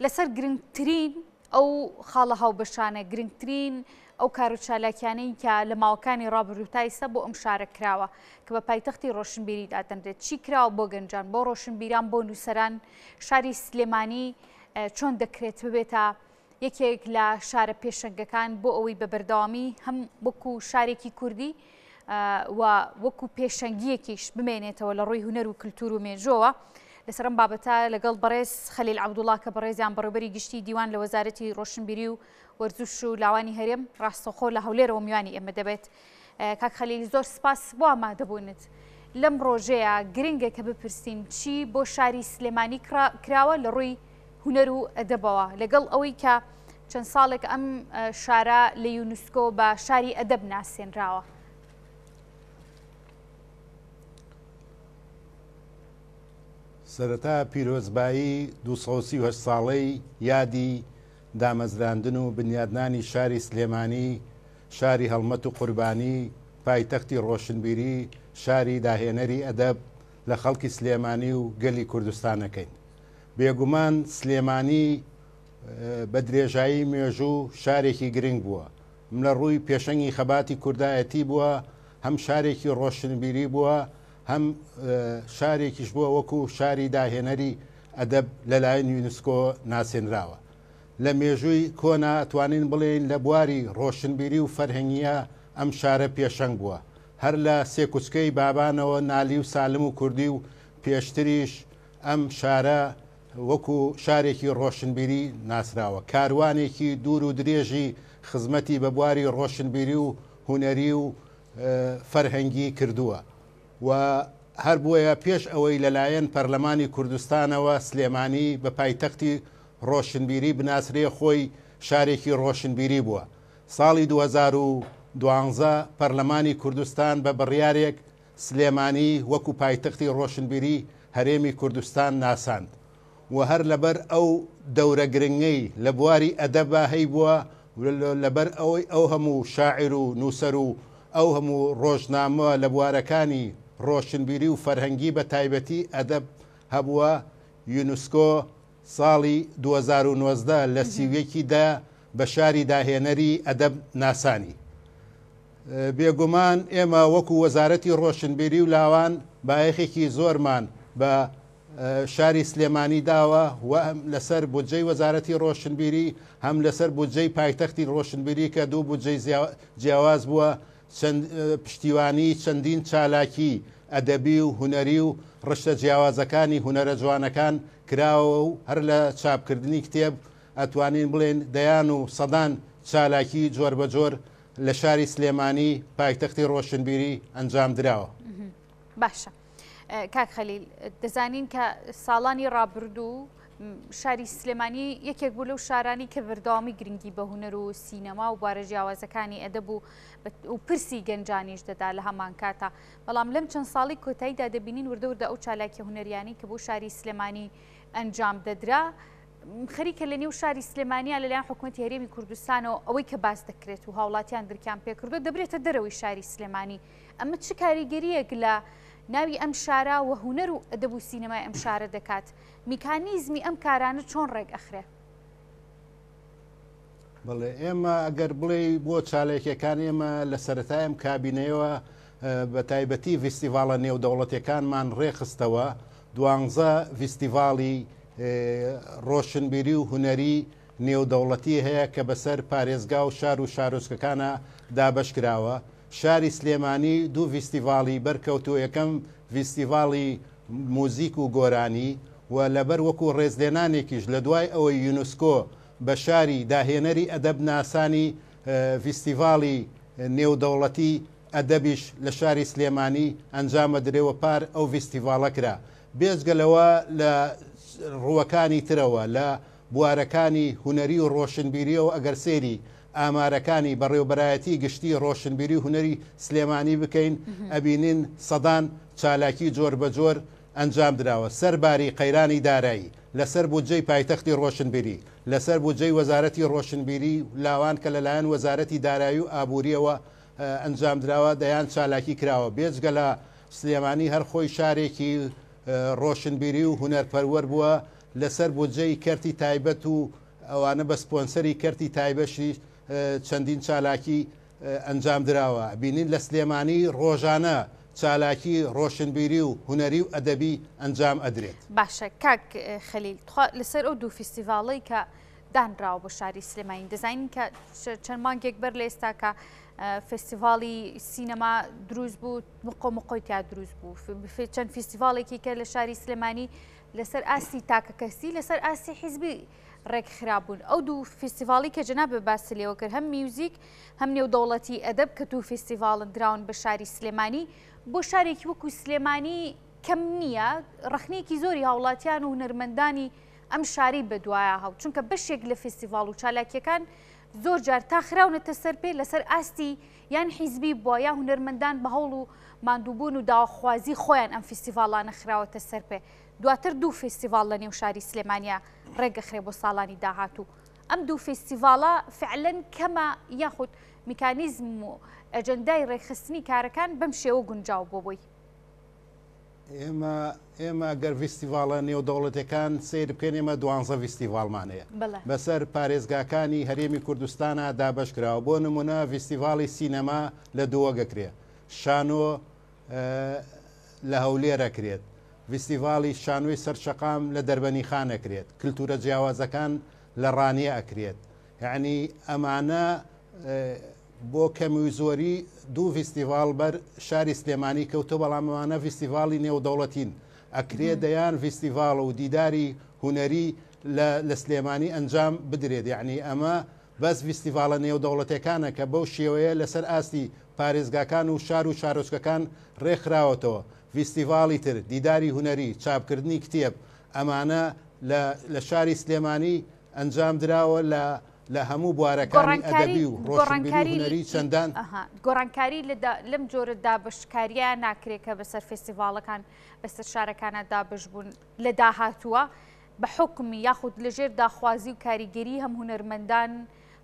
لەسەر گرنگترین ئەو خاڵە هاوبەشانە، گرنگترین ئەو کار و چالاکیانەی کە لە ماوەکانی ڕابردوو تا ئیستا بۆ ئەم شارە کراوە کە بە پایتەختی ڕۆشنبیری دادەنرێت، چی کراوە بۆ گەنجان، بۆ ڕۆشنبیران، بۆ نووسەران، شاری سلێمانی چۆن دەکرێت ببێتە یەکێک لە شارە پێشەنگەکان بۆ ئەوەی بە بەردەوامی هەم وەکو شارێکی کوردی و وەکو پێشەنگیەکیش بمێنێتەوە لە ڕووی هونەر و کللتور و مێژۆوە. لەسەر ئەم بابەتە لەگەڵ بەڕێز خەلیل عەبدوڵا کە بەڕێزیان بەڕێوبەری گشتی دیوان لە وەزارەتی ڕۆشنبیری و وەرزش و لاوانی هەرێم ڕاستەوخۆ لە هەولێرەوە میوانی ئێمە دەبێت. کاک خەلیل زۆر سپاس بۆ ئامادەبوونت. لەم ڕۆژەیە گرنگە کە بپرسین چی بۆ شاری سلێمانی کراوە لە ڕووی هونەر و ئەدەبەوە لەگەڵ ئەوەی کە چەند ساڵێک ئەم شارە لە یونسکۆ بە شاری ئەدەب ناسێنراوە. سەرەتا پیرۆزبایی 238 ساڵەی یادی دامەزراندن و بنیادنانی شاری سلێمانی، شاری هەڵمەت و قوربانی، پایتەختی ڕۆشنبیری، شاری داهێنەری ئەدەب لە خەڵکی سلێمانی و گەلی کوردستان ئەکەین. بێگومان سلێمانی بە درێژایی مێژوو شارێکی گرنگ بووە، م لە ڕووی پێشەنگی خەباتی کوردایەتی بووە، هەم شارێکی ڕۆشنبیری بووە، هەم شارێکیش بووە وەکو شاری داهێنەری ئەدەب لەلایەن یونسکۆ ناسێنراوە. لە مێژووی کۆنا ئەتوانین بڵێین لە بواری ڕۆشنبیری و فەرهەنگییا ئەم شارە پێشەنگ بووە. هەر لە سێکوچکەی بابانەوە نالی و سالم و کوردی و پێشتریش ئەم شارە وەکو شارێکی ڕۆشنبیری ناسراوە. کاروانێکی دوور و درێژی خزمەتی بە بواری ڕۆشنبیری و هونەری و فەرهەنگی کردووە و هەر بۆیە پێش ئەوەی لەلایەن پەرلەمانی کوردستانەوە سلێمانی بە پایتەختی ڕۆشنبیری بناسرێ خۆی شارێکی ڕۆشنبیری بووە. ساڵی 2012 پەرلەمانی کوردستان بە بڕیارێک سلێمانی وەکو پایتەختی ڕۆشنبیری هەرێمی کوردستان ناساند و هەر لەبەر ئەو دەورە گرنگەی لە بواری ئەدەبا هەیبووە و لەبەر ئەوەی ئەو هەموو شاعیر و نووسەر و ئەو هەموو ڕۆژنامە لە بوارەکانی ڕۆشنبیری و فەرهەنگی بە تایبەتی ئەدەب هەبووە یونسکۆ ساڵی 2019 لە 31 ی دە بە شاری داهێنەری ئەدەب ناسانی. بێگومان ئێمە وەکو وەزارەتی ڕۆشنبیری و لاوان بایەخێکی زۆرمان بە شاری سلێمانی داوە و هەم لەسەر بودجەی وەزارەتی ڕۆشنبیری هەم لەسەر بودجەی پایتەختی ڕۆشنبیری کە دوو بودجەی جیاواز بووە چەند پشتیوانی چەندین چالاکی ئەدەبی و هونەری و ڕشتە جیاوازەکانی هونەرە جوانەکان کراوە و هەر لە چاپکردنی کتێب ئەتوانین بڵێین دەیان و سەدان چالاکی جۆربەجۆر لە شاری سلێمانی پایتەختی ڕۆشنبیری ئەنجام دراوە. باشە کاک خەلیل دەزانین کە ساڵانی ڕابردوو شاری سلێمانی یەکێک بوو لەو شارانی کە بەردەوامی گرنگی بە هونەر و سینەما و بوارە جیاوازەکانی ئەدەب و و پرسی گەنجانیش دەدا لە هەمان کاتا بەڵام لەم چەند ساڵی کۆتاییدا دەبینین وردە وردە ئەو چالاکی هونەریانی کە بۆ شاری سلێمانی ئەنجام دەدرا خەریکە لە نێو شاری سلێمانیا لەلایەن حکوومەتی هەرێمی کوردستانەوە ئەوەی کە باس دەکرێت و هاوڵاتیان درکیان پێکردو دەبرێتە دەرەوەی شاری سلێمانی ئەمە چ کاریگەریەک لە ناوی ئەم شارە و هونەر و ئەدەب و سینەمای ئەم شارە دەکات میکانیزمی ئەم کارانە چۆن ڕێک ئەخرێ؟ بەڵێ ئێمە ئەگەر بڵێ بۆ چالاکیەکان ئێمە لە سەرەتای ئەم کابینەیەوە بە تایبەتی ڤیستیڤاڵە نێودەوڵەتیەکانمان ڕێکخستەوە، دوانزە ڤیستیڤاڵی ڕۆشنبیری و هونەری نێودەوڵەتی هەیە کە بەسەر پارێزگا و شار و شارۆچکەکانا دابەشکراوە، شاری سلێمانی دوو ڤیستیڤاڵی بەرکەوتووە یەکەم ڤیستیڤاڵی موزیک و گۆرانی و لەبەر وەکو ڕێزلێنانێکیش لە دوای ئەوەی یونسکۆ بە شاری داهێنەری ئەدەب ناسانی ڤیستیڤاڵی نێودەوڵەتی ئەدەبیش لە شاری سلێمانی ئەنجامەدرێ و پار ئەو ڤیستیڤاڵە کرا. بێجگە لەوە لە ڕووەکانی ترەوە لە بوارەکانی هونەری و ڕۆشنبیرییەوە ئەگەر سەیری ئامارەکانی بەڕێوبەرایەتی گشتی ڕۆشنبیری و هونەری سلێمانی بکەین ئەبینین سەدان چالاکی جۆربەجۆر ئەنجام دراوە سەرباری قەیرانی دارایی لەسەر بودجەی پایتەختی ڕۆشنبیری، لەسەر بودجەی وەزارەتی ڕۆشنبیری و لاوان کە لەلایەن وەزارەتی دارایی و ئابوورییەوە ئەنجامدراوە دەیان چالاکی کراوە. بێجگە لە سلێمانی هەر خۆی شارێکی ڕۆشنبیری و هونەرپەروەر بووە. لەسەر بودجەی کەرتی تایبەت و ئەوانە بە سپۆنسەری کەرتی تایبەشی چەندین چالاکی ئەنجام دراوە. بینین لە سلێمانی ڕۆژانە چالاکی ڕۆشنبیری و هونەری و ئەدەبی ئەنجام ئەدرێت. باشە کاک خەلیل تخوا لەسەر ئەو دوو فیستیڤاڵەی کە دانراوە بۆ شاری سلێمانی دەزانین کە چەند مانگێک بەر لە ئێستا کە فێستیڤاڵی سینەما دروست بوو مقۆ مقۆی تیا دروست بوو چەند فیستیڤاڵێکی کە لە شاری سلێمانی لەسەر ئاستی تاکەکەسی لەسەر ئاستی حیزبی ڕێکخرابوون ئەو دوو فیستیڤاڵی کە جەنابت باست لێوە کرد هەم میوزیک هەم نێودەوڵەتی ئەدەب کە دوو فیستیڤاڵن دراون بە شاری سلێمانی بۆ شارێکی وەکو سلێمانی کەم نییە ڕخنێکی زۆری هاوڵاتیان و هونەرمەندانی ئەم شاری بەدوایە هەڵ چونکە بەشێک لە فیستیڤاڵ و چالاکیەکان زۆر جار تا خراونەتە سەر پێ لەسەر ئاستی یان حیزبی بووە یا هونەرمەندان بە هەوڵ و ماندووبوون و داواخوازی خۆیان ئەم فیستیڤاڵانە خراوەتە سەر پێ دواتر دوو فیستیڤاڵ لە نێو شاری سلێمانیا ڕێکدەخرێ بۆ ساڵانی داهاتوو. ئەم دوو فیستیڤاڵە فعلەن کەمە یاخود میکانیزم و ئەجەندای ڕێکخستنی کارەکان بەم شێوە گونجاو بووە بۆی؟ ئێمە ئێمە گەر ڤیستیڤاڵە نێودەوڵەتەکان سەیر بکەین ئێمە دوانزە ڤیستیڤاڵمان هەیە بەسەر پارێزگاکانی هەرێمی کوردستانە دابەش کراوە بۆ نمونە ڤیستیڤاڵی سینەما لە دهۆک ئەکرێ شانۆ لە هەولێر ئەکرێت، ڤیستیڤاڵی شانۆی سەر شەقام لە دەربەنیخان ئەکرێت، کلتورە جیاوازەکان لە ڕانیە ئەکرێت، یەعنی ئەمانە بۆ کەمی و زۆری دوو ڤیستیڤاڵ بەر شاری سلێمانی کەوتووە، بەڵام ئەمانە ڤیستیڤاڵی نێودەوڵەتین، ئەکرێ دەیان ڤیستیڤاڵ و دیداری هونەری لە سلێمانی ئەنجام بدرێت، یەعنی ئەمە بەس ڤیستیڤاڵە نێودەوڵەتیەکانە کە بەو شێوەیە لەسەر ئاستی پارێزگاکان و شار و شارۆچکەکان ڕێکخراوەتەوە، ڤیستیڤاڵی تر، دیداری هونەری، چاپکردنی کتێب، ئەمانە لە لە شاری سلێمانی ئەنجام دراوە لە لە هەموو بوارەکانی ئەدەبی و ڕۆشنبیری و هونەری چەندان. گۆڕانکاری لەم جۆرە دابەشکارییە ناکرێت کە بەسەر فێستیڤاڵەکان بەسەر شارەکانا دابەش بوون لە داهاتووە؟ بە حوکم یاخود لە ژێر داخوازی و کاریگەری هەم هونەرمەندان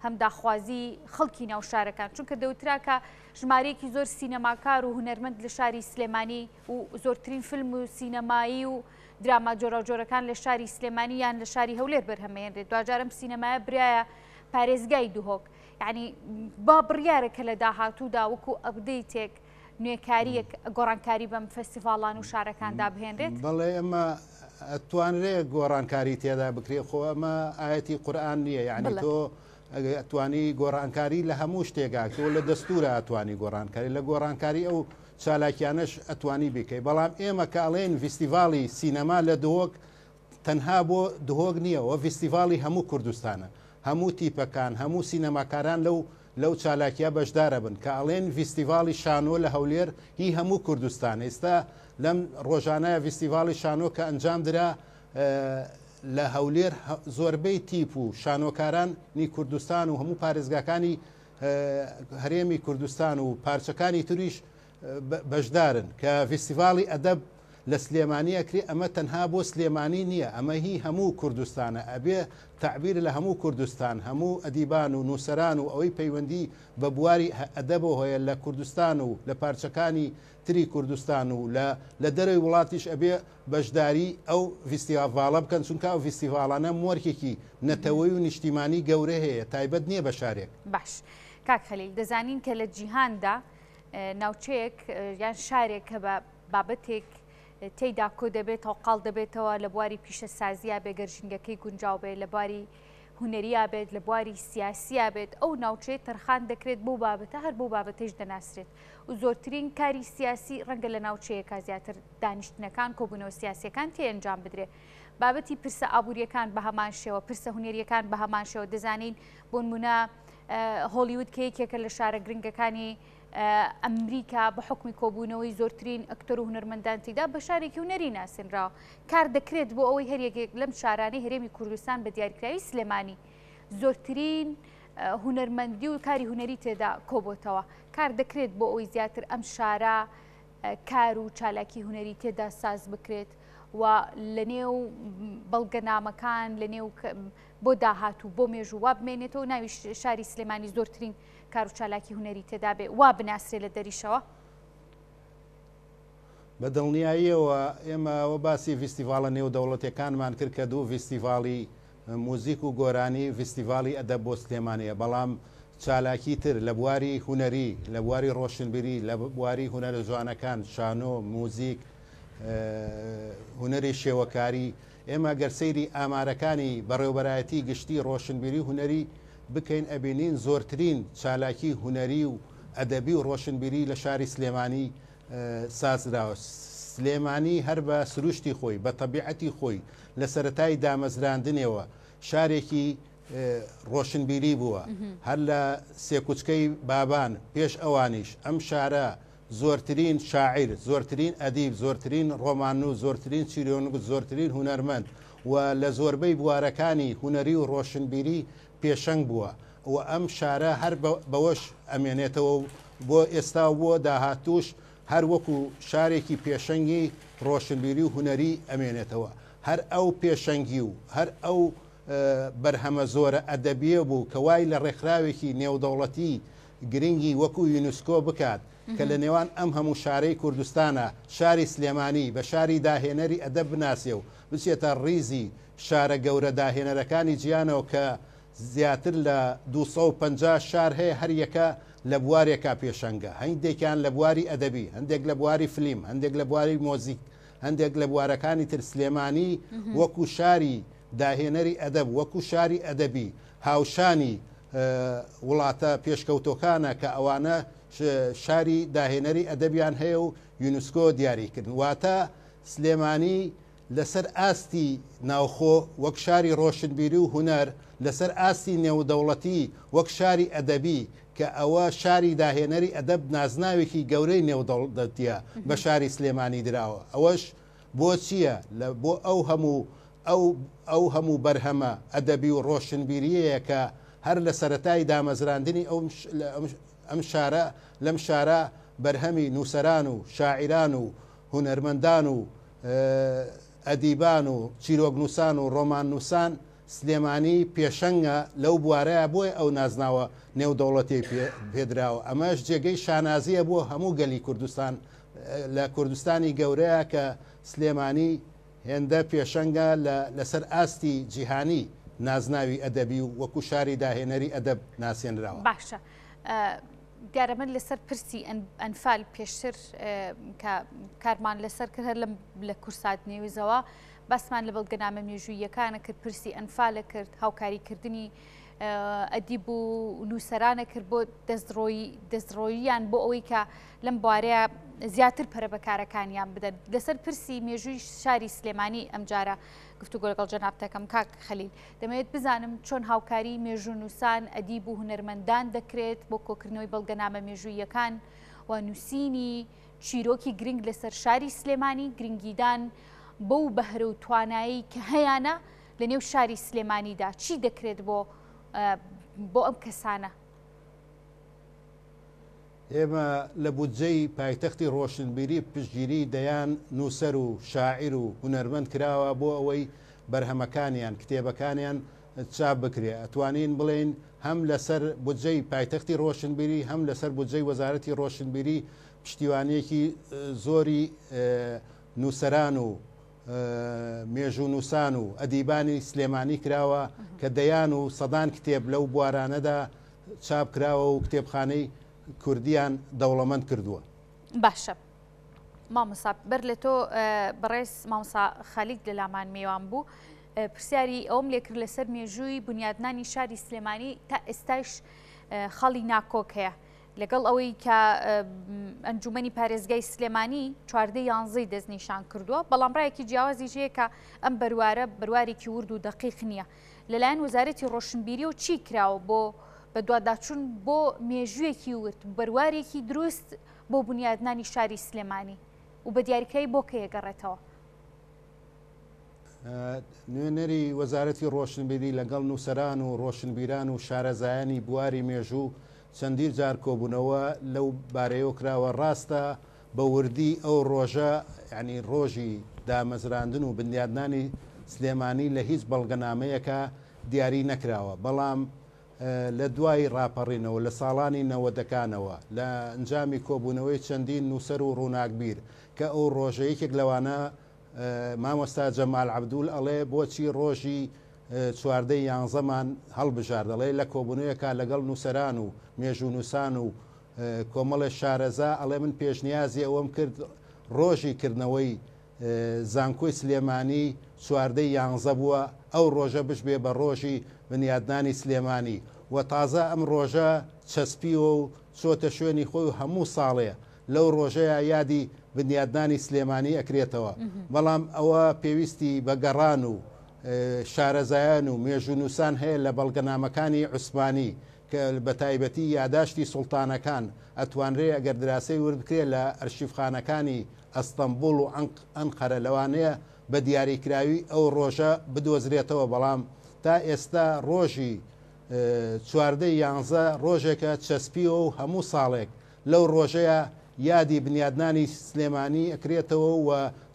هەم داخوازی خەڵکی ناو شارەکان چونکە دەوترا کە ژمارەیەکی زۆر سینەماکار و هونەرمەند لە شاری سلێمانی و زۆرترین فیلم و سینەمایی و دراما جۆراوجۆرەکان لە شاری سلێمانی یان لە شاری هەولێر بەرهەمێنرێت دواجار ئەم سینەمایە برایە پارێزگای دهۆک یعنی با بڕیارە کە لە داهاتوودا وەکو ئەپدەیتێک نوێکارییەک، گۆڕانکاری بەم فێستیڤاڵان و شارەکاندا بهێنرێت؟ بەڵێ ئەمە ئەتوانرێ گۆڕانکاری تێدا بکرێ خۆ ئەمە ئایەتی قورئان نییە یعنی تۆ ئەتوانی گۆڕانکاری لە هەموو شتێکا تۆ لە دەستورە ئەتوانی گۆڕانکاری لە گۆڕانکاری ئەو چالاکیانەش ئەتوانی بکەی بەڵام ئێمە کە ئەڵێن ڤیستیڤاڵی سینەما لە دهۆک تەنها بۆ دهۆک نییە و ڤیستیڤاڵی هەموو کوردستانە، هەموو تیپەکان، هەموو سینەماکاران لەو لەو چالاکیە بەشدارەبن، کە ئەڵێن ڤیستیڤاڵی شانۆ لە هەولێر هی هەموو کوردستانە، ئیستا لەم ڕۆژانە ڤیستیڤاڵی شانۆ کە ئەنجام درا لە هەولێر زۆربەی تیپ و شانۆکارانی کوردستان و هەموو پارێزگاکانی هەرێمی کوردستان و پارچەکانی تریش بەشدارن، کە ڤیستیڤاڵی ئەدەب لە سلێمانی ئەکرێ ئەمە تەنها بۆ سلێمانی نییە ئەمە هی هەموو کوردستانە ئەبێ تەعبیر لە هەموو کوردستان هەموو ئەدیبان و نووسەران و ئەوەی پەیوەندی بە بواری ئەدەبەوە هەیە لە کوردستان و لە پارچەکانی تری کوردستان و لە لە دەرەوەی وڵاتیش ئەبێ بەشداری ئەو ڤیستیڤاڵە بکەن چونکە ئەو ڤیستیڤاڵانە مۆرکێکی نەتەوەی و نیشتیمانی گەورە هەیە تایبەت نییە بە شارێک. باش کاک خەلیل دەزانین کە لە جیهاندا ناوچەیەک یان شارێک کە بە بابەتێک تێیدا کۆ دەبێتەوە قاڵ دەبێتەوە لە بواری پیشەسازیا بێ گەر ژینگەکەی گونجاو بێت لە بواری هونەریا بێت لە بواری سیاسیا بێت ئەو ناوچەیە تەرخان دەکرێت بۆ بابەتە هەر بۆ بابەتەش دەناسرێت و زۆرترین کاری سیاسی ڕەنگە لە ناوچەیەکە زیاتر دانیشتنەکان کۆبوونەوە سیاسیەکان تێ ئەنجام بدرێت بابەتی پرسە ئابووریەکان بە هەمان شێوە پرسە هونەریەکان بە هەمان شێوە دەزانین بۆنمونە هۆلیوود کە یەکێکە لە شارە گرنگەکانی ئەمریکا بە حوکمی کۆبوونەوەی زۆرترین ئەکتەر و هونەرمەندان تیدا بە شارێکی هونەری ناسێنراوە. کار دەکرێت بۆ ئەوەی هەر یەکێک لەم شارانەی هەرێمی کوردستان بە دیاریکراوی سلێمانی زۆرترین هونەرمەندی و کاری هونەری تێدا کۆبۆتەوە. کار دەکرێت بۆ ئەوەی زیاتر ئەم شارە کار و چالاکی هونەری تێدا ساز بکرێت و لە نێو بەڵگەنامەکان لە نێو بۆ داهاتوو بۆ مێژوو وا بمێنێتەوە ناوی شاری سلێمانی زۆرترین کار و چالاکی هونەری تێدا بێ وا بناسرێ لە دەریشەوە؟ بە دڵنیاییەوە ئێمە ئەوە باسی ڤیستیڤاڵە نێودەوڵەتیەکانمان کرد کە دوو ڤیستیڤاڵی موزیک و گۆرانی، ڤیستیڤاڵی ئەدەب بۆ سلێمانیە، بەڵام چالاکی تر لە بواری هونەری، لە بواری ڕۆشنبیری، لە بواری هونەرە جوانەکان، شانۆ، موزیک، هونەری شێوەکاری، ئێمە گەر سەیری ئامارەکانی بەڕێوبەرایەتی گشتی ڕۆشنبیری و هونەری بکەین ئەبینین زۆرترین چالاکی هونەری و ئەدەبی و ڕۆشنبیری لە شاری سلێمانی سازدراوە. سلێمانی هەر بە سروشتی خۆی، بە تەبیعەتی خۆی لە سەرەتای دامەزراندنێوە شارێکی ڕۆشنبیری بووە. هەر لە سێکوچکەی بابان پێش ئەوانیش ئەم شارە زۆرترین شاعیر، زۆرترین ئەدیب، زۆرترین ڕۆماننووس، زۆرترین چیرۆنووس، زۆرترین هونەرمەند و لە زۆربەی بوارەکانی هونەری و ڕۆشنبیری پێشەنگ بووە و ئەم شارە هەر بەوەش ئەمێنێتەوە و بۆ ئێستا و بۆ داهاتووش هەر وەکو شارێکی پێشەنگی ڕۆشنبیری و هونەری ئەمێنێتەوە. هەر ئەو پێشەنگی و هەر ئەو بەرهەمە زۆرە ئەدەبییە بوو کە وای لە ڕێکخراوێکی نێودەوڵەتی گرنگی وەکو یونسکۆ بکات کە لە نێوان ئەم هەموو شارەی کوردستانا شاری سلێمانی بە شاری داهێنەری ئەدەب بناسێ و بچێتە ڕیزی شارە گەورە داهێنەرەکانی جیهانەوە کە زیاتر لە 250 شار هەیە هەر یەکە لە بوارێکا پێشەنگە هەندێکیان لە بواری ئەدەبی هەندێک لە بواری فلیم هەندێک لە بواری مۆزیک هەندێک لە بوارەکانی تر سلێمانی وەکو شاری داهێنەری ئەدەب وەکو شاری ئەدەبی هاوشانی وڵاتە پێشکەوتۆکانە کە ئەوانە شاری داهێنەری ئەدەبیان هەیە و یونسکۆ دیاری کردن واتە سلێمانی لەسەر ئاستی ناوخۆ وەک شاری ڕۆشنبیری و هونەر، لەسەر ئاستی نێودەوڵەتی وەک شاری ئەدەبی کە ئەوە شاری داهێنەری ئەدەب نازناوێکی گەورەی نێودەوڵەتیە بە شاری سلێمانی دراوە ئەوەش بۆ چییە لە بۆ ئەو هەموو ئەو ئەو هەموو بەرهەمە ئەدەبی و ڕۆشنبیریەیە کە هەر لە سەرەتای دامەزراندنی ئەو ئەم شارە لەم شارە بەرهەمی نووسەران و شاعیران و هونەرمەندان و ئەدیبان و چیرۆکنووسان و ڕۆماننووسان سلێمانی پێشەنگە لەو بوارەیە بۆیە ئەو نازناوە نێودەوڵەتیەی پێدراوە ئەمەش جێگەی شانازیە بۆ هەموو گەلی کوردستان لە کوردستانی گەورەیە کە سلێمانی هێندە پێشەنگە لە لەسەر ئاستی جیهانی نازناوی ئەدەبی و وەکو شاری داهێنەری ئەدەب ناسێنراوە. باشە دیارە من لەسەر پرسی ئەنفال پێشتر کە کارمان لەسەر کرد هەر لەم لە کورسات نێوزەوە باسمان لە بەڵگەنامە مێژوویەکانە کرد پرسی ئەنفالە کرد هاوکاریکردنی ئەدیب و نووسەرانە کرد بۆ دەستڕۆیی دەستڕۆییان بۆ ئەوەی کە لەم بوارەیە زیاتر پەرە بە کارەکانیان بدەن لەسەر پرسی مێژووی شاری سلێمانی ئەمجارە گفتوگۆ لەگەڵ جەنابتەکەم کاک خەلیل دەمەوێت بزانم چۆن هاوکاری مێژوونووسان ئەدیب و هونەرمەندان دەکرێت بۆ کۆکردنەوەی بەڵگەنامە مێژووییەکان و نووسینی چیرۆکی گرنگ لەسەر شاری سلێمانی گرنگیدان بەو بەهرە و توانایی کە هەیانە لە نێو شاری سلێمانیدا چی دەکرێت بۆ بۆ ئەم کەسانە؟ ئێمە لە بودجەی پایتەختی ڕۆشنبیری پشتگیری دەیان نووسەر و شاعیر و هونەرمەند کراوە بۆ ئەوەی بەرهەمەکانیان، کتێبەکانیان چاپ بکرێ. ئەتوانین بڵێین هەم لەسەر بودجەی پایتەختی ڕۆشنبیری هەم لەسەر بودجەی وەزارەتی ڕۆشنبیری پشتیوانییەکی زۆری نووسەران و مێژوونووسان و ئەدیبانی سلێمانی کراوە کە دەیان و سەدان کتێب لەو بوارانەدا چاپ کراوە و کتێبخانەی کوردیان دەوڵەمەند کردووە. باشە مامۆستا بەر لە تۆ بەڕێز مامۆستا خالید لە لامان میوان بوو پرسیاری ئەوم لێکرد لەسەر مێژووی بنیادنانی شاری سلێمانی تا ئێستاش خاڵی ناکۆک هەیە لەگەڵ ئەوەی کە ئەنجومەنی پارێزگای سلێمانی چواردە یانزەی دەستنیشان کردووە بەڵام ڕایەکی جیاوازیش هەیە کە ئەم بەروارە بەروارێکی ورد و دەقیق نییە لەلایەن وەزارەتی ڕۆشنبیری و چی کراوە بۆ بەدواداچوون بۆ مێژوویەکی ورد بەروارێکی دروست بۆ بنیادنانی شاری سلێمانی و بە دیاریکراوی بۆ کەی ئەگەڕێتەوە؟ نوێنەری وەزارەتی ڕۆشنبیری لەگەڵ نووسەران و ڕۆشنبیران و شارەزایانی بواری مێژوو چەندین جار کۆبوونەوە لەو بارەیەوە کراوە، ڕاستە بە وردی ئەو ڕۆژە یانی ڕۆژی دامەزراندن و بنیادنانی سلێمانی لە هیچ بەڵگەنامەیەکا دیاری نەکراوە، بەڵام. لە دوای ڕاپەڕینەوە لە ساڵانی نەوەدەکانەوە لە ئەنجامی کۆبوونەوەی چەندین نووسەر و ڕووناکبیر کە ئەو ڕۆژە یەکێک لەوانە مامۆستا جەمال عەبدول ئەڵێ بۆچی ڕۆژی چواردەی یانزەمان هەڵبژارد ئەڵێ لە کۆبوونەوەیەکا لەگەڵ نووسەران و مێژوونووسان و کۆمەڵێ شارەزا ئەڵێ من پێشنیازی ئەوەم کرد ڕۆژی کردنەوەی زانکۆی سلێمانی چواردەی یانزە بووە، ئەو ڕۆژە بشبێ بە ڕۆژی بنیادنانی سلێمانی و تازە ئەم ڕۆژە چەسپیوە و چۆتە شوێنی خۆی و هەموو ساڵێ لەو ڕۆژەیا یادی بنیادنانی سلێمانی ئەکرێتەوە. بەڵام ئەوە پێویستی بە گەڕان و شارەزایان و مێژوونووسان هەیە لە بەڵگەنامەکانی عوسمانی کە بە تایبەتی یاداشتی سوڵتانەکان ئەتوانرێ ئەگەر دراسەی ورد بکرێ لە ئەرشیفخانەکانی ئەستەنبوڵ و ئەنقەرە لەوانەیە بە دیاریکراوی ئەو ڕۆژە بدۆزرێتەوە، بەڵام تا ئێستا ڕۆژی 14 ی یانزە ڕۆژێکە چەسپیوە و هەموو ساڵێک لەو ڕۆژەیا یادی بنیادنانی سلێمانی ئەکرێتەوە و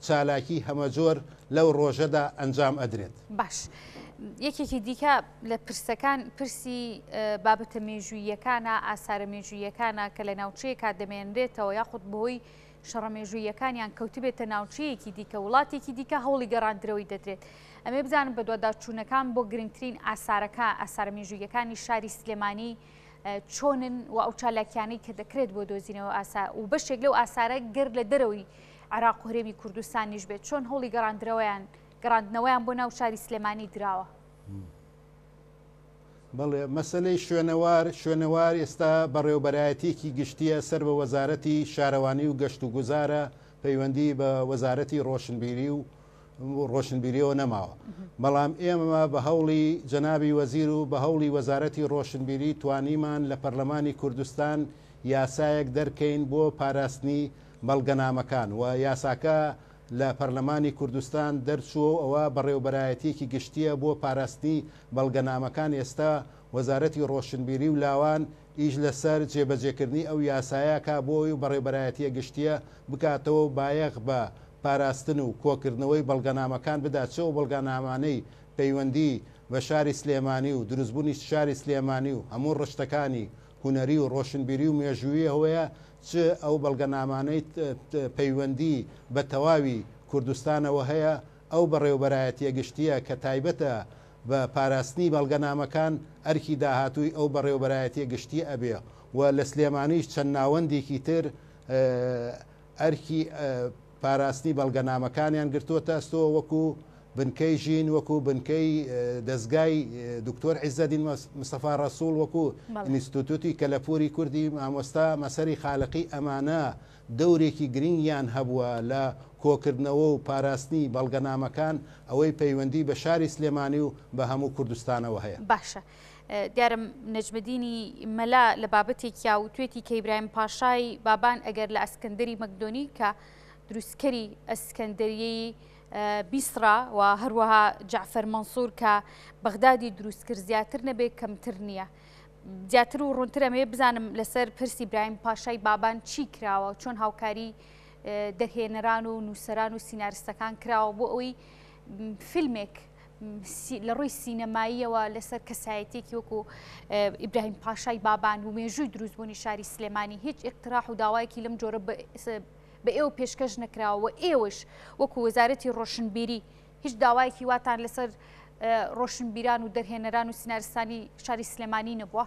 چالاکی هەمەجۆر لەو ڕۆژەدا ئەنجام ئەدرێت. باش یەکێکی دیکە لە پرسەکان پرسی بابەتە مێژووییەکانە، ئاسارە مێژووییەکانە کە لە ناوچەیەکا دەمێنرێتەوە یاخود بەهۆی شەڕە مێژووییەکانیان کەوتبێتە ناوچەیەکی دیکە، وڵاتێکی دیکە هەوڵی گەڕاندرەوەی دەدرێت. ئەمێ بزانم بەدواداچوونەکان بۆ گرنگترین ئاسارەکە، ئاسارە مێژووییەکانی شاری سلێمانی چۆنن و ئەو چالاکیانەی کە دەکرێت بۆ دۆزینەوە ئاسا و بەشێک لەو ئاسارە گەر لە دەرەوەی عێراق و هەرێمی کوردستانیش بێت چۆن هەوڵی گەڕاندرەوەیان گەڕاندنەوەیان بۆ ناو شاری سلێمانی دراوە؟ بەڵێ مەسەلەی شوێنەوار، شوێنەوار ئێستا بەڕێوەبەرایەتیەکی گشتیە سەر بە وەزارەتی شارەوانی و گەشتوگوزارە، پەیوەندی بە وەزارەتی ڕۆشنبیری و ڕۆشنبیریەوە نەماوە، بەڵام ئێمە بە هەوڵی جەنابی وەزیر و بە هەوڵی وەزارەتی ڕۆشنبیری توانیمان لە پەرلەمانی کوردستان یاسایەک دەرکەین بۆ پاراستنی بەڵگەنامەکان و یاساکە لە پەرلەمانی کوردستان دەرچووە و ئەوە بەڕێوەبەرایەتییەکی گشتییە بۆ پاراستنی بەڵگەنامەکان، ئێستا وەزارەتی ڕۆشنبیری و لاوان ئیش لەسەر جێبەجێکردنی ئەو یاسایە کا بۆ ئەوەی بەڕێوەبەرایەتییە گشتییە بکاتەوە و بایەخ بە پاراستن و کۆکردنەوەی بەڵگەنامەکان بدات چ ئەو بەڵگەنامانەی پەیوەندی بە شاری سلێمانی و دروستبوونی شاری سلێمانی و هەموو ڕشتەکانی هونەری و ڕۆشنبیری و مێژووییەوەیە، چ ئەو بەڵگەنامانەی پەیوەندی بە تەواوی کوردستانەوە هەیە، ئەو بەڕێوەبەرایەتییە گشتییە کە تایبەتە بە پاراستنی بەڵگەنامەکان، ئەرکی داهاتووی ئەو بەڕێوەبەرایەتییە گشتییە ئەبێ و لە سلێمانیش چەند ناوەندێکی تر ئەرکی پاراستنی بەڵگەنامەکانیان گرتووەتە ئەستۆ وەکو بنکەی ژین، وەکو بنکەی دەزگای دکتۆر عیزەدین مستەفا ڕەسوڵ، وەکو ئینستیتوتی کەلەپوری کوردی مامۆستا مەسەری خالقی، ئەمانە دەورێکی گرنگیان هەبووە لە کۆکردنەوە و پاراستنی بەڵگەنامەکان، ئەوەی پەیوەندی بە شاری سلێمانی و بە هەموو کوردستانەوە هەیە. باشە دیارە نەجمەدینی مەلا لە بابەتێکیا وتوێتی کە ئیبراهیم پاشای بابان ئەگەر لە ئەسکەندەری مەکدۆنی کە دروستکەری ئەسکەندەریەی بیسڕا و هەروەها جەعفەر مەنسوور کە بەغدادی دروست کرد زیاتر نەبێ کەمتر نییە. زیاتر و ڕوونتر ئەمەوێ بزانم لەسەر پرسی برایم پاشای بابان چی کراوە چۆن هاوکاری دەرهێنەران و نووسەران و سیناریستەکان کراوە بۆ ئەوەی فیلمێک لە ڕووی سینەماییەوە لەسەر کەسایەتێکی وەکو ئیبراهیم پاشای بابان و مێژووی دروستبوونی شاری سلێمانی هیچ ئیقتراح و داوایەکی لەم جۆرە بە ئێوە پێشکەش نەکراوە و ئێوەش وەکو وەزارەتی ڕۆشنبیری هیچ داوایەکی واتان لەسەر ڕۆشنبیران و دەرهێنەران و سیناریستانی شاری سلێمانی نەبووە؟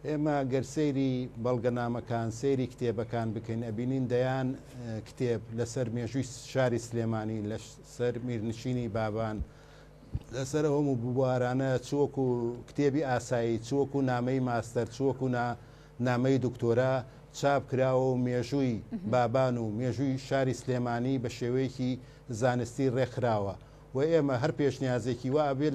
ئێمە گەر سەیری بەڵگەنامەکان، سەیری کتێبەکان بکەین، ئەبینین دەیان کتێب لەسەر مێژووی شاری سلێمانی، لەسەر میرنشینی بابان، لەسەر ئەو هەموو بوارانە چ وەکو کتێبی ئاسایی، چ وەکو نامەی ماستەر، چ وەکو نامەی دکتۆرا چاپ کراوە و مێژووی بابان و مێژووی شاری سلێمانی بە شێوەیەکی زانستی ڕێکخراوە و ئێمە هەر پێشنیازێکی وا ئەبێ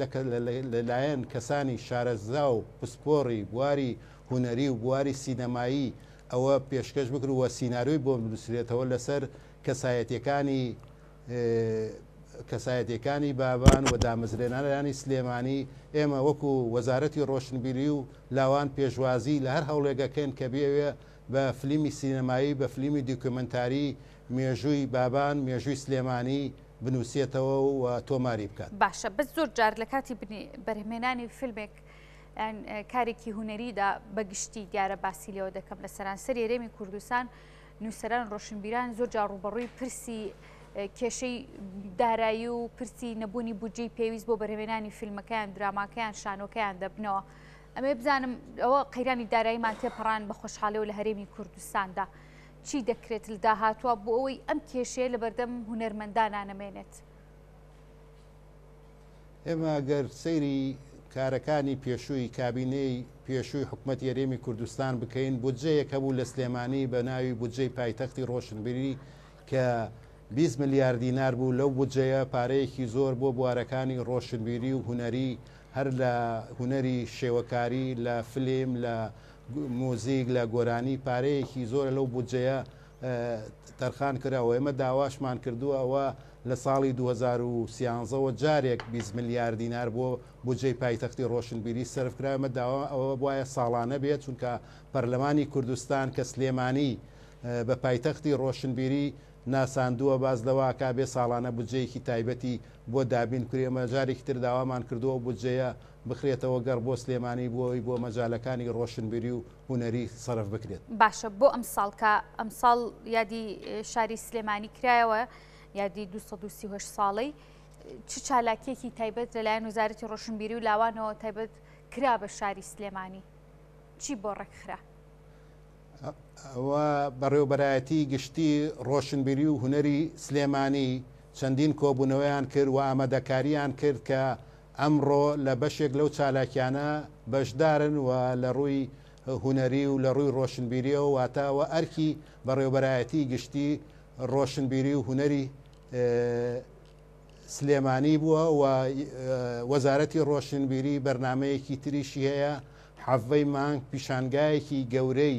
لە لایەن کەسانی شارەزا و پسپۆڕی بواری هونەری و بواری سینەمایی ئەوە پێشکەش بکر و سیناریۆی بۆ بنووسرێتەوە لەسەر کەسایەتیەکانی کەسایەتیەکانی بابان و دامەزرێنەرانی سلێمانی، ئێمە وەکو وەزارەتی ڕۆشنبیری و لاوان پێشوازی لە هەر هەوڵێک ئەکەین کە بیەوێ بە فلیمی سینەمایی، بە فلیمی دیکۆمێنتاری مێژووی بابان، مێژووی سلێمانی بنووسێتەوە و تۆماری بکات. باشە بەس زۆر جار لە کاتی بەرهەمهێنانی فیلمێک یان کارێکی هونەریدا بە گشتی دیارە باسی لێوە دەکەم لە سەرانسەری هەرێمی کوردستان نووسەران ڕۆشنبیران زۆر جار ڕووبەڕووی پرسی کێشەی دارایی و پرسی نەبوونی بودجەی پێویست بۆ بەرهەمهێنانی فیلمەکەیان دراماکەیان شانۆکەیان دەبنەوە ئەمێ بزانم ئەوە قەیرانی داراییمان تێپەڕان بە خۆشحاڵیەوە لە هەرێمی کوردستاندا چی دەکرێت لە داهاتووە بۆ ئەوەی ئەم کێشەیە لە بەردەم هونەرمەندانا نەمێنێت؟ ئێمە گەر سەیری کارەکانی پێشووی کابینەی پێشووی حکومەتی هەرێمی کوردستان بکەین، بودجەیەک هەبوو لە سلێمانی بە ناوی بودجەی پایتەختی ڕۆشنبیری کە 20 ملیار دینار بوو، لەو بودجەیە پارەیەکی زۆر بۆ بوارەکانی ڕۆشنبیری و هونەری هەر لە هونەری شێوەکاری، لە فلیم، لە موزیک، لە گۆرانی پارەیەکی زۆرە لەو بودجەیە تەرخان کراوە. ئێمە داواشمان کردووە ئەوە لە ساڵی 2013 وە جارێک 20 ملیار دینار بۆ بودجەی پایتەختی ڕۆشنبیری سەرف کرا. ئێمە داوا ئەوە بوایە ساڵانە بێت، چونکە پەرلەمانی کوردستان کە سلێمانی بە پایتەختی ڕۆشنبیری ناساندووە باس لەوە ئەکا بێ ساڵانە بودجەیەکی تایبەتی بۆ دابین بکرێ. ئێمە جارێکی تر داوامان کردووە ئەو بودجەیە بخرێتەوە گەڕ بۆ سلێمانی بۆ ئەوەی بۆ مەجالەکانی ڕۆشنبیری و هونەری سەرف بکرێت. باشە بۆ ئەمساڵ کە ئەمساڵ یادی شاری سلێمانی کرایەوە یادی 238 ساڵەی چ چالاکیەکی تایبەت لەلایەن وەزارەتی ڕۆشنبیری و لاوانەوە تایبەت کرا بە شاری سلێمانی چی بۆ ڕێکخرا؟ ئەوە بەڕێوەبەرایەتی گشتی ڕۆشنبیری و هونەری سلێمانی چەندین کۆبوونەوەیان کرد و ئامادەکارییان کرد کە ئەمڕۆ لە بەشێک لەو چالاکیانە بەشدارن و لە ڕووی هونەری و لە ڕووی ڕۆشنبیریەوە، واتە ئەوە ئەرکی بەڕێوەبەرایەتی گشتی ڕۆشنبیری و هونەری سلێمانی بووە و وەزارەتی ڕۆشنبیری بەرنامەیەکی تریشی هەیە، حەڤەی مانگ پیشانگایەکی گەورەی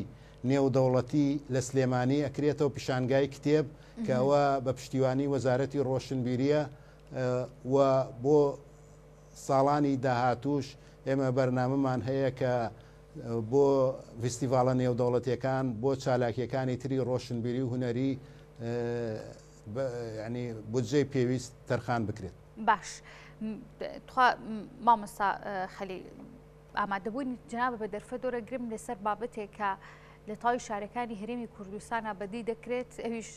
نێودەوڵەتی لە سلێمانی ئەکرێتەوە، پیشانگای کتێب کە ئەوە بە پشتیوانی وەزارەتی ڕۆشنبیریە و بۆ ساڵانی داهاتووش ئێمە بەرنامەمان هەیە کە بۆ ڤیستیڤاڵە نێودەوڵەتیەکان بۆ چالاکیەکانی تری ڕۆشنبیری و هونەری ینی بودجەی پێویست تەرخان بکرێت. باش تخوا مامۆستا خەلیل ئامادەبوونی جنابە بە دەرفەت وەرەگرم لەسەر بابەتێک کە لە تاوی شارەکانی هەرێمی کوردستانە بەدی دەکرێت ئەویش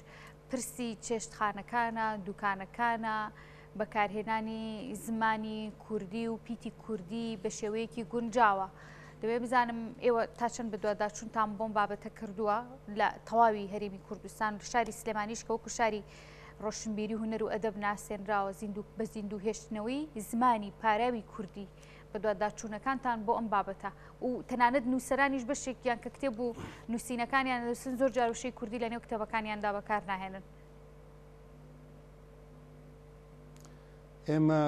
پرسی چێشتخانەکانە دوکانەکانە بەکارهێنانی زمانی کوردی و پیتی کوردی بە شێوەیەکی گونجاوە. دەبێت بزانم ئێوە تا چەند بەدواداچوونتان بۆم بابەتە کردووە لە تەواوی هەرێمی کوردستان و شاری سلێمانیش کە وەکو شاری ڕۆشنبیری هونەر و ئەدەب ناسێنراوە زیندوو بە زیندوو هێشتنەوەی زمانی پاراوی کوردی بەدواداچوونەکانتان بۆ ئەم بابەتە و تەنانەت نووسەرانیش بەشێکیان کە کتێب و نووسینەکانیان نووسن زۆر جار وشەی کوردی لە نێو کتێبەکانیاندا بەکار ناهێنن. ئێمە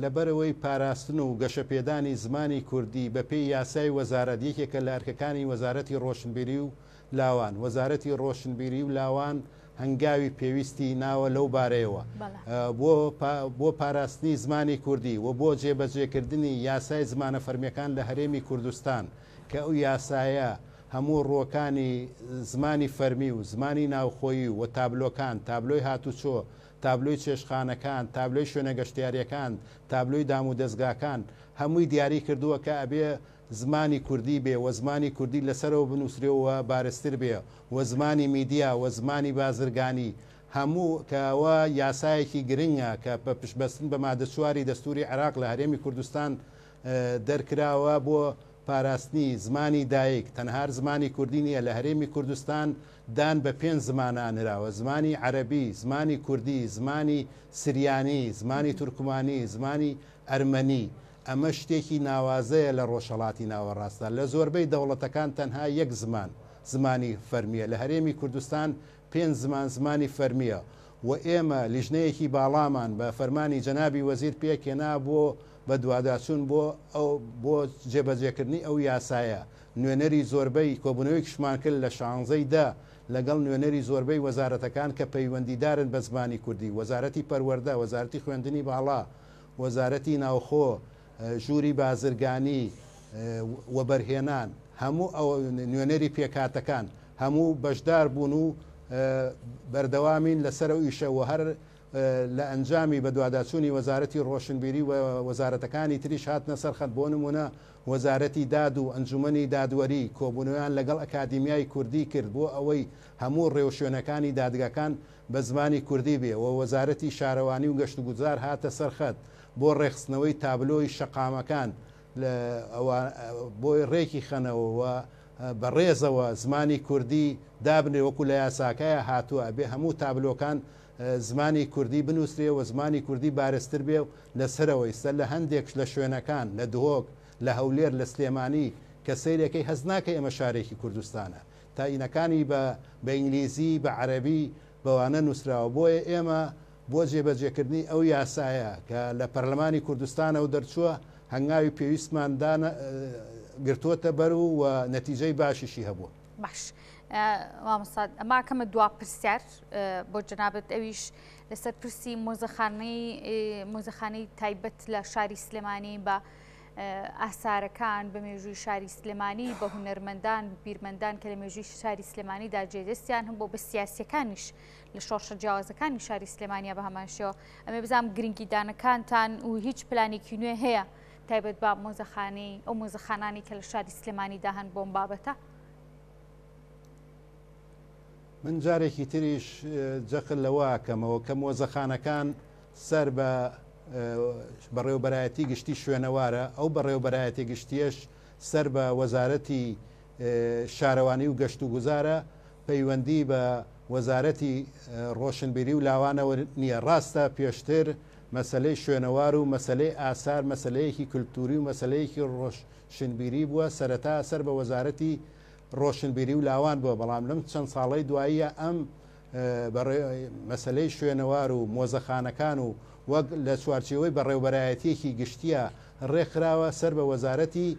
لەبەرئەوەی پاراستن و گەشەپێدانی زمانی کوردی بەپێی یاسای وەزارەت یەکێکە لە ئەرکەکانی وەزارەتی ڕۆشنبیری و لاوان، وەزارەتی ڕۆشنبیری و لاوان هەنگاوی پێویستی ناوە لەو بارەیەوە بۆ بۆ پاراستنی زمانی کوردی و بۆ جێبەجێکردنی یاسای زمانە فەرمیەکان لە هەرێمی کوردستان کە ئەو یاسایە هەموو ڕووەکانی زمانی فەرمی و زمانی ناوخۆیی و تابلۆکان، تابلۆی هاتوچۆ، تابلۆی چێشتخانەکان، تابلۆی شوێنە گەشتیارییەکان، تابلۆی دامودەزگاکان، هەمووی دیاری کردووە کە ئەبێ زمانی کوردی بێ و زمانی کوردی لەسەرەوە بنووسرێ و بارزتر بێ و زمانی میدیا و زمانی بازرگانی هەموو کە ئەوە یاسایەکی گرنگە کە بە پشتبەستن بە مادە چواری دەستووری عێراق لە هەرێمی کوردستان دەرکراوە بۆ پاراستنی زمانی دایک، تەنها هەر زمانی کوردی نییە، لە هەرێمی کوردستان دان بە پێنج زمانا نراوە، زمانی عەرەبی، زمانی کوردی، زمانی سریانی، زمانی تورکمانی، زمانی ئەرمەنی. ئەمە شتێکی ناوازەیە لە ڕۆژهەڵاتی ناوەڕاستدا. لە زۆربەی دەوڵەتەکان تەنها یەک زمان، زمانی فەرمییە. لە هەرێمی کوردستان پێنج زمان زمانی فەرمییە و ئێمە لیژنەیەکی باڵامان بە فەرمانی جەنابی وەزیر پێکهێنا بۆ بەدواداچوون بۆ ئەو بۆ جێبەجێکردنی ئەو یاسایە، نوێنەری زۆربەی کۆبوونەوەیەکیشمان کرد لە شانزەی دە لەگەڵ نوێنەری زۆربەی وەزارەتەکان کە پەیوەندیدارن بە زمانی کوردی، وەزارەتی پەروەردە، وەزارەتی خوێندنی باڵا، وەزارەتی ناوخۆ، ژووری بازرگانی، وەبەرهێنان، هەموو ئەو نوێنەری پێکهاتەکان هەموو بەشدار بوون و بەردەوامین لەسەر ئەو ئیشە و هەر. لە ئەنجامی بەدواداچوونی وەزارەتی ڕۆشنبیری و وەزارەتەکانی تریش هاتنە سەر خەت، بۆ نموونە وەزارەتی داد و ئەنجومەنی دادوەری کۆبوونەوەیان لەگەڵ ئەکادیمیای کوردی کرد بۆ ئەوەی هەموو ڕێوشوێنەکانی دادگاکان بە زمانی کوردی بێ و وەزارەتی شارەوانی و گەشتوگوزار هاتە سەر خەت بۆ ڕێکخستنەوەی تابلۆی شەقامەکان بۆی ڕێکی خەنەوە و بە ڕێزەوە زمانی کوردی دابنرێ وەکو لە یاساکەیا هاتووە ئەبێ هەموو تابلۆکان زمانی کوردی بنووسرێ و زمانی کوردی بارزتر بێ و لەسەرەوەی سەر لە هەندێک لە شوێنەکان لە دهۆک لە هەولێر لە سلێمانی کە سەیرەکەی هەست ناکەی ئەمە شارێکی کوردستانە تاینەکانی بە بە ئینگلیزی بە عەرەبی بەوانە نووسراوە بۆیە ئێمە بۆ جێبەجێکردنی ئەو یاسایە کە لە پەرلەمانی کوردستانەوە دەرچووە هەنگاوی پێویستمان دانا گرتووەتە بەر و و نەتیجەی باشیشی هەبووە. باش مامۆستا ئەما کەمە دوا پرسیار بۆ جەنابت ئەویش لەسەر پرسی مۆزەخانەی مۆزەخانەی تایبەت لە شاری سلێمانی بە ئاسارەکان بە مێژووی شاری سلێمانی بە هونەرمەندان بیرمەندان کە لە مێژووی شاری سلێمانیدا جێدەستیان هەبوو بە سیاسیەکانیش لە شۆڕشە جیاوازەکانی شاری سلێمانیا بە هەمان شێوە ئەمێ بزانم گرنگیدانەکانتان و هیچ پلانێکی نوێ هەیە تایبەت بە مۆزەخانەی ئەو مۆزەخانانی کە لە شاری سلێمانیدا هەن بۆم بابەتە؟ من جارێکی تریش جەخت لەوە ئەکەمەوە کە مۆزەخانەکان سەر بە بەڕێوبەرایەتی گشتی شوێنەوارە، ئەو بەڕێوبەرایەتی گشتیەش سەر بە وەزارەتی شارەوانی و گەشتوگوزارە، پەیوەندی بە وەزارەتی ڕۆشنبیری و لاوانەوە نییە. ڕاستە پێشتر مەسەلەی شوێنەوار و مەسەلەی ئاسار مەسەلەیەکی کلتوری و مەسەلەیەکی ڕۆشنبیری بووە، سەرەتا سەر بە وەزارەتی ڕۆشنبیری و لاوان بووە، بەڵام لەم چەند ساڵەی دواییە ئەم مەسەلەی شوێنەوار و مۆزەخانەکان و وەک لە چوارچێوەی بەڕێوبەرایەتیەکی گشتیە ڕێکخراوە سەر بە وەزارەتی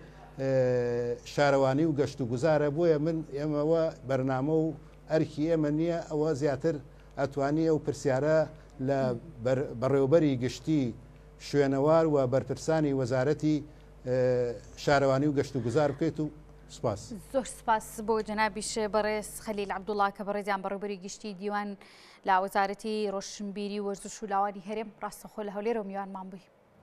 شارەوانی و گەشت و گوزارە بۆیە من ئێمەوە بەرنامە و ئەرکی ئێمە نییە ئەوە زیاتر ئەتوانی ئەو پرسیارە لە بەڕێوبەری گشتی شوێنەوار و بەرپرسانی وەزارەتی شارەوانی و گەشت و گوزار بکەیت و سپاس. زۆر سپاس بۆ جەنابیش بەڕێز خەلیل عەبدوڵا کە بەڕێزیان بەڕێوبەری گشتی دیوان لە وەزارەتی ڕۆشنبیری وەرزش و لاوانی هەرێم ڕاستەخۆ لە هەولێرەوە میوانمان بووی.